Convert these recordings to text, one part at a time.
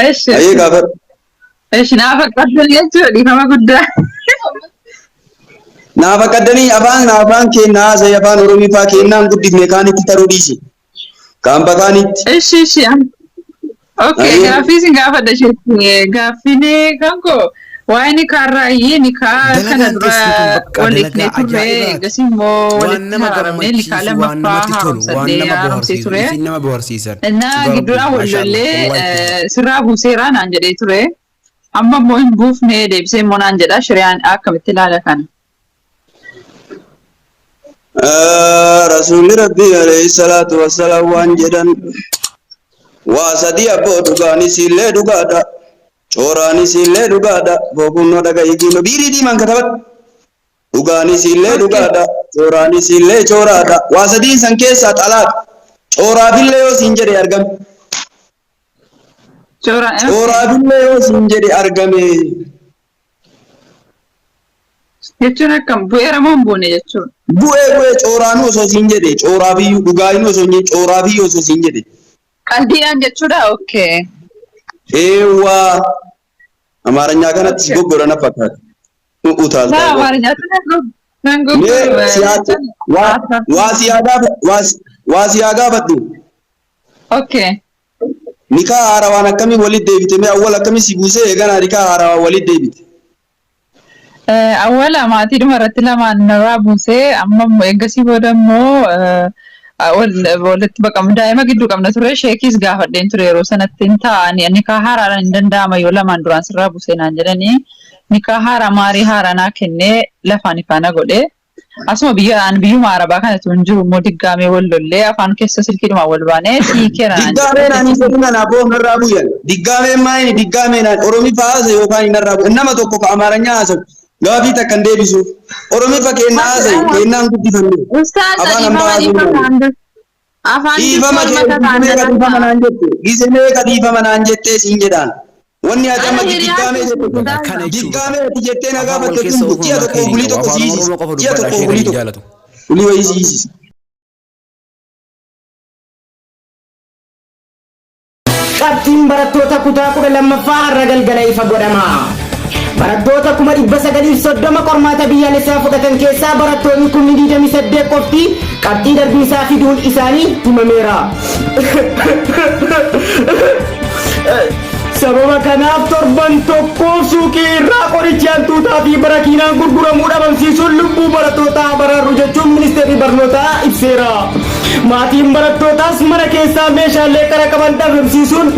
Eshi. Ayyee gaafadhu. Eshi naaf akkasanii jechuudha dhiifama guddaa. Naaf akkaddanii afaan afaan keenya haasa'e afaan Oromiifaa kennaan guddifne kaanitti taruu dhiisi. Kaan bakaanitti. Eshi eshi. Okay, Ayyee. gaaffii isin gaafadha isheetti. Gaaffiin kan koo waa'ee nikaarraayyee nikaa kana Dalagaan dura teessan tun bakka wal hiiknee dalagaa turre ajaa'ibaati. eegas immoo Waan walitti nama haaramnee nikaa gammachiisu, waan lammaffaa namatti tolu, waan haaromsadhee nama haaromsee bohaarsiisu, ture. isin nama bohaarsiisan. Innaa Dhugaa rabbi, gidduudhaan wal maashaallah, lollee wallahi. sirraa buuseeraa naan jedhee ture. Amma immoo hin buufne deebisee immoo naan jedha shiriyaan akkamitti ilaala kana. Rasuulli Rabbii alayhi salaatu wassalaam waan jedhan waa sadii abboo dhugaanis illee dhugaadha. Cooraanis illee dhugaadha. Bokunnoo dhaga'i giinoo biirii diimaan katabadhu. Dhugaanis illee dhugaadha. Cooraanis illee cooraadha. Waa sadiin san keessaa xalaaqa. Cooraafillee yoo siin jedhe argame. Cooraan. Cooraafillee yoo siin jedhe argame. Jechuun akkam bu'eera moo hin buune jechuudha. Bu'ee bu'ee cooraanuu osoo siin jedhe cooraafiyyuu dhugaayyuu osoo hin jedhe cooraafiyyuu osoo siin jedhe. Qalbiidhaan jechuudha okay. Eewwaa Amaaranyaa kanattis goggoda na fakkaata. Naa Utaaltaa. Amaariffaatti nan Mee goggodu. siyaasa waa siyaa gaafa waa siyaa gaafadhu. Okay. Nikaa haarawaan akkamii walitti deebite mee awwal akkamii si buusee eeganaa nikaa haarawaan walitti deebite. Awwala maatiidhuma irratti lamaan narraa buusee amma immoo eeggasii booda immoo walitti baqamu daa'ima gidduu qabna ture sheekiis gaafadheen ture yeroo sanatti hin taa'anii nikaa haaraadhaan hin danda'ama yoo lamaan duraan sirraa buusee naan jedhanii nikaa haaraa maarii haaraa naa kennee lafaan ifaana godhee asuma biyya an biyyuma arabaa kanatu hin jiru immoo diggaamee wal lollee afaan keessa silkiidhuma wal baanee hiikeera naan Diggaamee naan hin jedhee. jedhin anaa boo narraa bu'an. Diggaameen maayini diggaamee naan Oromifa haasa'e yookaan narraa bu'an. Nama tokko ka Amaaranyaa haasa'u gaafii takka hin deebisuuf. Oromifa keenna haasa'e keennaan guddifanne. Ustaaza Afaan hambaa dhiifama haasa'u dhiifama malee. afaan Dhiifama jechuun kee mata ta'an meeqa dhiifama dalagaa. naan jette. Gise meeqa dhiifama naan jettee siin jedhaan. Wanni ati Ana amma hiriyaa diggaamee jette kun Kana jechuun diggaamee ati jettee na afaan wal gaafatte keessa kun oofuun ji'a maal tokko keenya bulii qabu. tokko Afaan siisisa. Oromoo qofa Ji'a dubbadhaa tokko ishee kan bulii hin tokko. jaalatu. Bulii wayii siisisa. Qabxiin barattoota kutaa 12ffaa har'a galgala ifa godhama. Barattoota 930,000 qormaata biyyaalessaa fudhatan keessaa barattoonni 28,000 qofti qabxii darbiinsaa fiduun isaanii himameera. Sababa kanaaf torban tokkoof suuqii irraa qorichi hantuutaa fi barakiinaan gurguramuu dhabamsiisuun lubbuu barattootaa baraarru jechuun ministeerri barnootaa ibseera. Maatiin barattootaas mana keessaa meeshaalee qara qaban dhabamsiisuun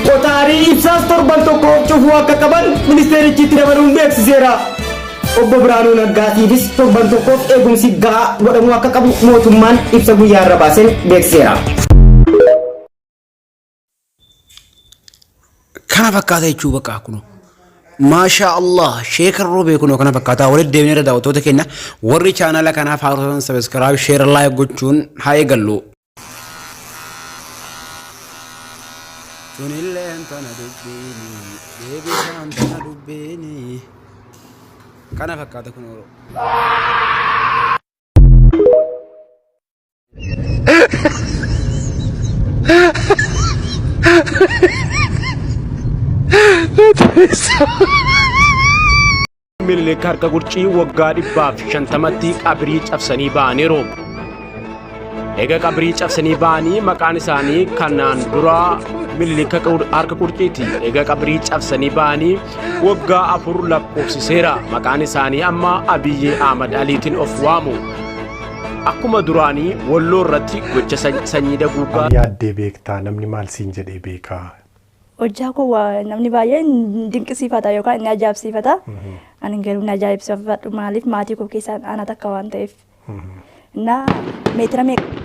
qotaarii ibsaas torban tokkoof cufuu akka qaban ministeerichi itti dabaluun beeksiseera. Obbo Biraanuu Naggaatiifis torban tokkoof eegumsi gahaa godhamuu akka qabu mootummaan ibsa guyyaa irra baaseen beeksiseera. Kana fakkaata jechuu bakka kunoo. Maashaa Allah sheeka roobee kunoo kana fakkaata walitti deemnee irra daawwattoota keenya warri chaanala kanaaf haaraan sabiskiraayib sheer laayik gochuun haa eegallu. Tunilleen tana dubbiini deebisaan tana dubbiini kana fakkaata kunoo. Minilik harka qurcii waggaa 150tti qabrii cabsanii ba'aniiru. Eega qabrii cabsanii ba'anii maqaan isaanii kanaan dura Minilik harka qurciiti. Eega qabrii cabsanii ba'anii waggaa 4 lakkoofsiseera. Maqaan isaanii amma Abiyyi Ahmad Aliitiin of waamu. Akkuma duraanii Walloo irratti gocha sanyii daguuggaa. Am yaaddee beektaa? Namni maal siin jedhee beekaa? Hojjaa koo namni baay'een dinqisiifata yookaan inni ajaa'ibsiifata. Ani garuu hin ajaa'ibsiifadhu maaliif maatii koo keessaa ana takka waan ta'eef. Na meetira meeqa?